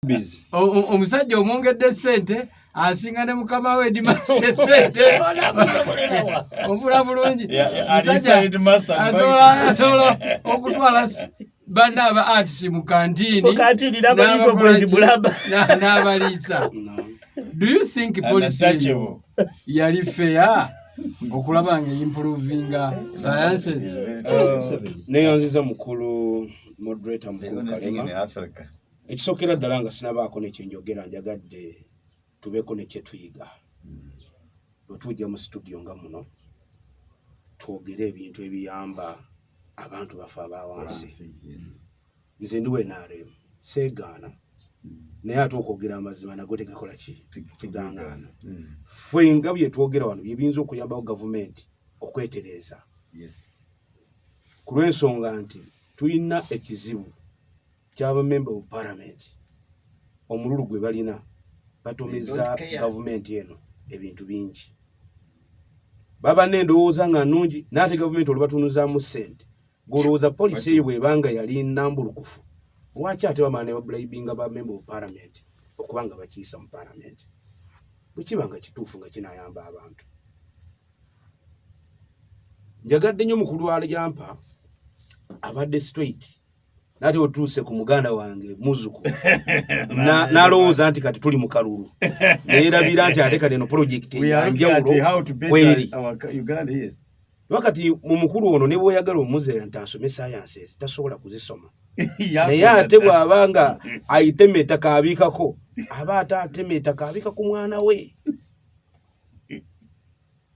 Busy. Omusajja omwongedde ssente, asinga ne mukama we headmaster ssente. Obula bulungi. Yeah, and Omusajja he's headmaster. asobola okutwala banna aba arts mu kantiini. Mu kantiini n'abaliisa n'abakola omwezi ki? mulamba. N'abaliisa. No. Do you think policy eyo yali fair okulaba nga improvinga sciences? Neyanziza mukulu moderator, mukulu Kalema. Ekisookera ddala, nga sinabaako nekyenjogera, njagadde tubeeko nekyetuyiga. Bwe tujja mu studio nga muno, twogere ebintu ebiyamba abantu baffe abawansi. Nze ndi WNRM, seegaana, naye ate okwogera amazima nago tegakola ki? Tegangaana. Ffe nga bye twogera wano byebiyinza okuyambawo gavumenti okwetereeza, ku lw'ensonga nti tulina ekizibu ky'abamemba of parliament. Omululu gwe balina batomeza They don't care. gavumenti eno ebintu bingi. Baba n'endowooza nga nnungi, naye ate gavumenti olwebatunuzaamu ssente, golowooza policy eyo bw'ebanga yali nnambulukufu, lwaki ate bamala ne babribinga ba member of parliament okuba nga bakiyisa mu parliament, bwe kiba nga kituufu nga kinayamba abantu? Njagadde nnyo mukulu wa Lyampa, abadde straight, nate otuuse ku muganda wange muzuku n'alowooza nti kati tuli mu kalulu, neerabira nti ate kati eno project yanjawulo kweri. Wakati mu mukulu ono, ne bw'oyagala omuzeeya nti asome sciences, tasobola kuzisoma, naye ate bw'aba nga ayitema ettaka abiikako, aba ate atema ettaka abiika ku mwana we.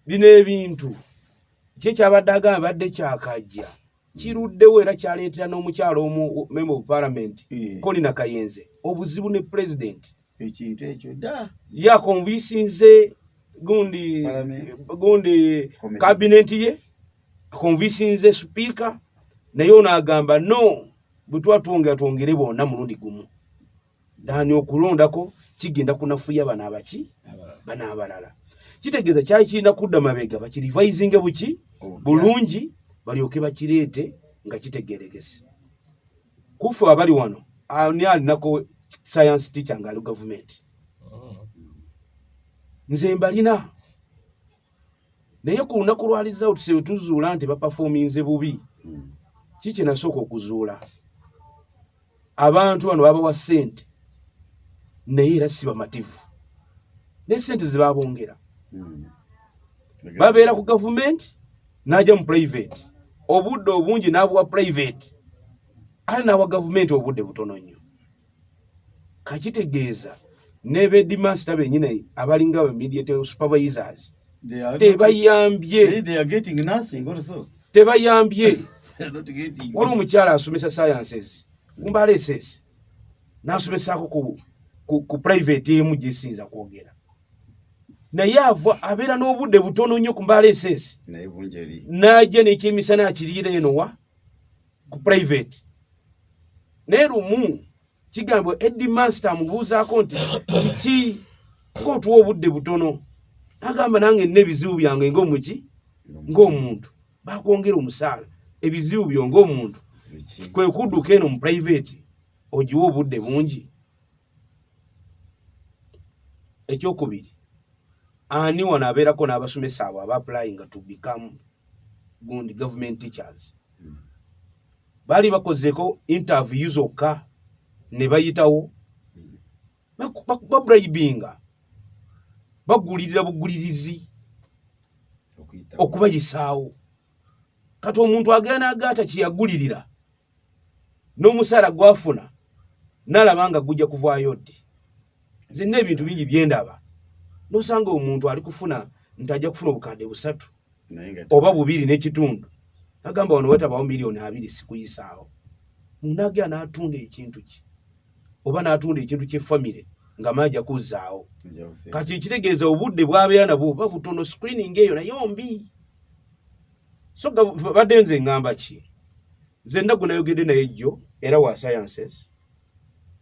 Bino ebintu ki ekyabadde agamba badde kyakajja kiruddewo, era kyaleetera n'omukyalo omu member of parliament, Connie Nakayenze, obuzibu ne president. Ekintu ekyo dda. Ye aconvincinze gundi Parliament. gundi Committee. Cabinet ye aconvincinze speaker, naye ono agamba no, bwe tuba twongera twongere bonna mulundi gumu, dani okulondako kigenda kunafuya bano abaki bano abalala. Kitegeeza kyali kirina kudda mabega, bakirevisinge buki bulungi, balyoke bakireete nga kitegerekese. Kufe abali wano, ani alinako science teacher ng'ali gavumenti? Nze mbalina, naye ku lunaku lwa results we tuzuula nti baperforminze bubi, ki kye nasooka okuzuula? Abantu bano babawa ssente, naye era si bamativu ne ssente ze babongera. Babeera ku gavumenti, n'ajja mu private, obudde obungi n'abuwa private, ate n'awa gavumenti obudde butono nnyo. Kakitegeeza ne ba headmaster bennyini abalinga ba immediate supervisors tebayambye. They are getting nothing also. Tebayambye. They are not getting. Waliwo omukyala asomesa sciences kumbaala SS, n'asomesaako ku private emu gyesinza kwogera, naye ava abeera n'obudde butono nnyo ku Mbaala SS. Naye bungi eri. N'ajja n'ekyemisana akiriira eno wa ku private. Naye lumu kigambibwa headmaster amubuuzaako nti, "Kiki kootuwa obudde butono?" Agamba, "Nange nina ebizibu byange ng'omuki, ng'omuntu. Bakwongera omusaala, ebizibu byo ng'omuntu Biki? kwe kudduka eno mu private ogiwe obudde bungi." Ekyokubiri, ani wano abeerako n'abasomesa abo aba applying to become gundi government teachers? Baali bakozeeko interview zokka ne bayitawo. Babribinga, bagulirira bugulirizi Okuyita. okubayisaawo. Kati omuntu agenda agaata kyeyagulirira n'omusaala gwafuna, nalaba nga gujja kuvaayo ddi. Nze nina ebintu bingi byendaba, nosanga omuntu ali kufuna nti ajja kufuna obukadde 3 Naye nga oba 2.5, agamba wano wetabawo miliyoni 20 sikuyisaawo. Munagera n'atunda ekintu ki oba n'atunda ekintu kyefamire nga maajja kuzzaawo. Kati ekitegeeza obudde bwabeera nabwo buba butono, screening eyo nayo mbi. So badde nze ŋŋamba ki, nze nna gwe nayogedde naye jjo, era wa sciences,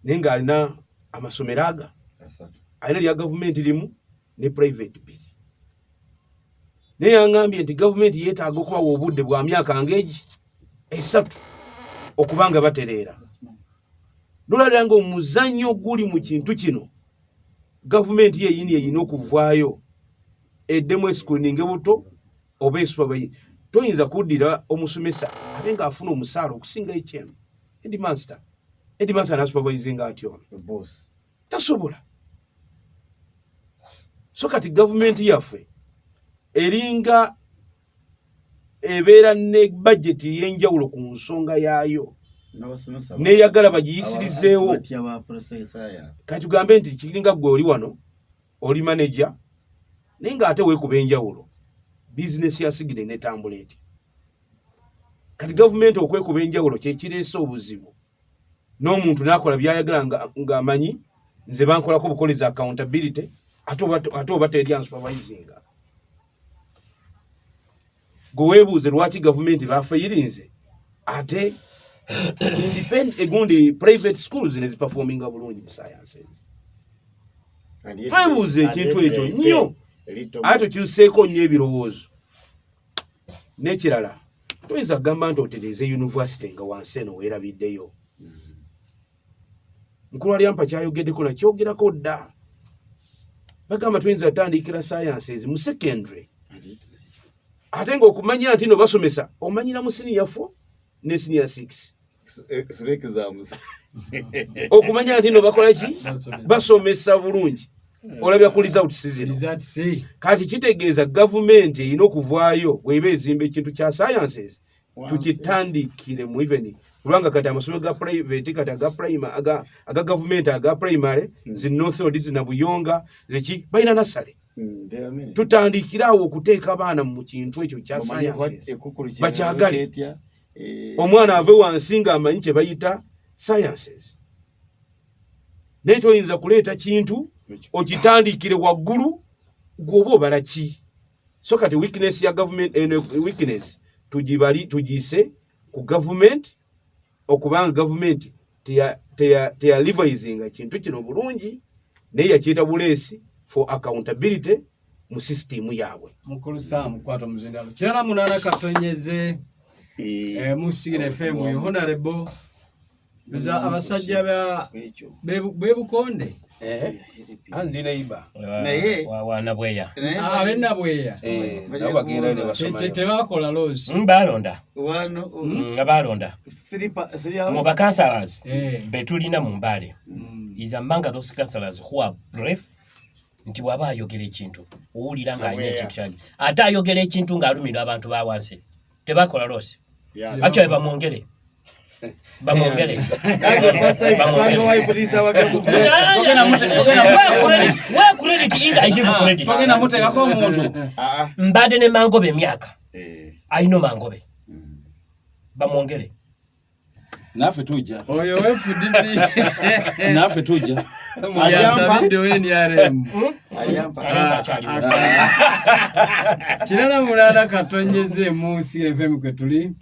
naye ng'alina amasomero aga 3. Alina lya gavumenti limu ne private bbiri, naye yaŋŋambye nti gavumenti yeetaaga okubawa obudde bwa myaka ng'egi 3 okuba nga batereera. Nolabira nga omuzannyo guli mu kintu kino, gavumenti yeyini eyina okuvaayo eddemu escreeninge buto oba esupervise. Toyinza kuddira omusomesa abe ng'afuna omusaala okusinga HM, headmaster. Headmaster nasupervisinga atya ono? Boss. Tasobola. So kati gavumenti yaffe eringa ebeera ne bajeti ey'enjawulo ku nsonga yaayo, N'abasomesa neyagala bagiyisirizeewo. Batya ba professor ya. Kati tugambe nti kiringa gwe oli wano oli manager, naye ng'ate weekuba enjawulo, bizinesi ya sigire netambula eti. Kati gavumenti okwekuba enjawulo kyekireese obuzibu, n'omuntu n'akola byayagala ng'amanyi nze bankolako bukolezi accountability, ate oba teri ansupervisinga. Gwe weebuuze lwaki gavumenti bafeyirinze, ate independent egundi private schools neziperforminga bulungi mu sciences. Twebuuze ekintu ekyo nnyo, ate tukyuseeko nnyo ebirowoozo. N'ekirala, toyinza kugamba nti otereeze university nga wansi eno weerabiddeyo. Mukulu Alyampa kyayogeddeko nakyogerako dda, bagamba tuyinza tandikira sciences mu secondary, ate ng'okumanya nti no basomesa omanyira mu senior 4 ne senior 6. Sireke za musa. Okumanya nti no bakola ki, basomesa bulungi, olabya ku results zino. Results. Kati kitegeeza gavumenti erina okuvaayo bweba ezimba ekintu kya sciences, tukitandikire mu even, kubanga kati amasomero ga private kati aga prima aga gavumenti aga primary, zi North Road, zina Buyonga, ziki, balina nasale. Tutandikire awo okuteeka abaana mu kintu ekyo kya sciences, bakyagale. Omwana ave wansi ng'amanyi kye bayita sciences. Naye toyinza kuleeta kintu okitandikire waggulu, gweoba obala ki? So kati weakness ya government eno, weakness tugibali tugiyise ku government, okubanga government teya revisinga kintu kino bulungi, naye yakiyita buleesi for accountability mu system yaabwe. Mukulu Sam, kwata omuzindalo. 98 katonyeze mu Sigina FM. Oyo honorable biza abasajja ba bebukonde. Ndi neighbor. Naye- Wanabweya. Abenabweya. Nabo bagenda ne basomayo. Tebakola loss. Balonda. Wano Nga balonda three three mu bakansalazi betulina mu Mbale, is among those councillors who are brave, nti bw'aba ayogera ekintu owulira ng'alina ekintu kyagi, ate ayogera ekintu ng'alumirwa abantu ba wansi. Tebakola loss. Actually, bamwongere, bamwongere. That's the first time Bamwongere. Sanga wife Lisa wagatu. Where credit is, I give credit. Togenda muteekako omuntu. Ah. Mbadde ne Mangobe emyaka, alina Mangobe, bamwongere. Naffe tujja. Oyo FDC. Naffe tujja. Yasabidde NRM. Alyampa. Alyampa akyaliwo. 98 katonyeze mu CFM kwe tuli.